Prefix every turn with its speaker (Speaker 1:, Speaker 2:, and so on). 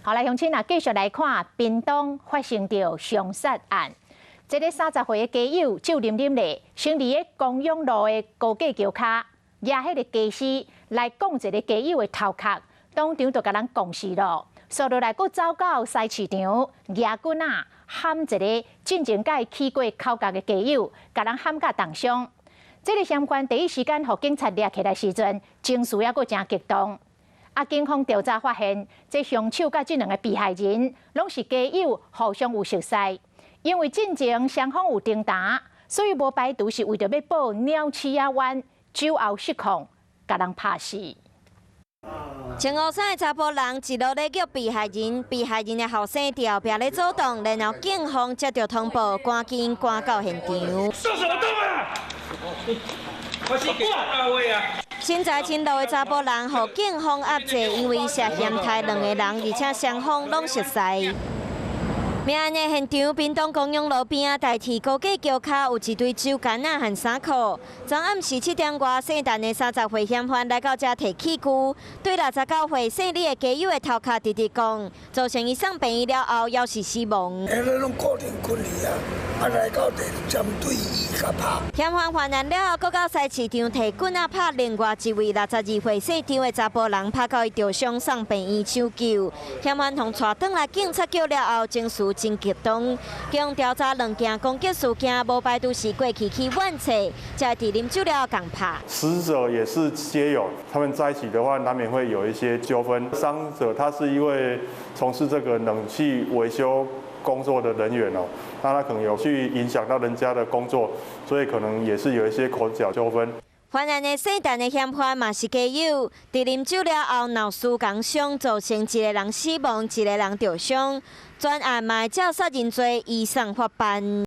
Speaker 1: 好來，鄉親啊，繼續來看屏東發生著兇殺案。這个30歲的街友酒啉啉咧，先佇咧公勇路的高架橋跤，舉彼个家私來摃一个街友的頭殼，當場就共人摃死囉。紲落來，閣走到菜市場，舉棍仔砍一个進前共伊起過口角的街友，共人砍甲重傷。這个嫌犯第一時間予警察掠起來時陣，情緒猶閣誠激動。啊！警方調查發現，這兇手佮這兩个被害人攏是街友，互相有熟似。因為進前雙方有爭打，所以無排除是為著欲報鳥鼠仔冤，酒後失控，共人拍死。
Speaker 2: 穿烏衫的查埔人一路咧叫被害人，被害人的後生佇後壁咧阻擋，然後警方接著通報，趕緊趕到現場。
Speaker 3: 動什麼動啊？我是給到位啊！
Speaker 2: 身材真老的查埔人，予警方壓制，因為涉嫌刣兩個人，而且雙方攏熟似。命案的現場，屏東公勇路邊仔大鐵高架橋跤有一堆酒矸仔和衫褲。昨暗時7點外，姓陳的30歲嫌犯來到遮提器具，對69歲姓李的街友的頭殼直直摃，造成伊送病院了後，猶是死亡。
Speaker 4: 彼个攏固定距離啊，啊來到就針對伊共拍。
Speaker 2: 嫌犯犯案了後，閣到菜市場提棍仔拍另外一位62歲姓張的查埔人，拍到伊著傷送病院搶救。嫌犯予帶轉來警察局了後，情緒真激動。經調查兩件攻擊事件，無排除是過去起怨氣，才會佇啉酒了後共拍。
Speaker 5: 死者也是街友，他們在一起的話，難免會有一些糾紛。傷者他是一位從事這個冷氣維修工作的人員哦，那他可能有去影響到人家的工作，所以可能也是有一些口角糾紛。
Speaker 2: 犯案的姓陳的嫌犯嘛是街友，佇啉酒了後鬧事共傷，造成一个人死亡，一个人著傷。全案嘛會照殺人罪移送法辦。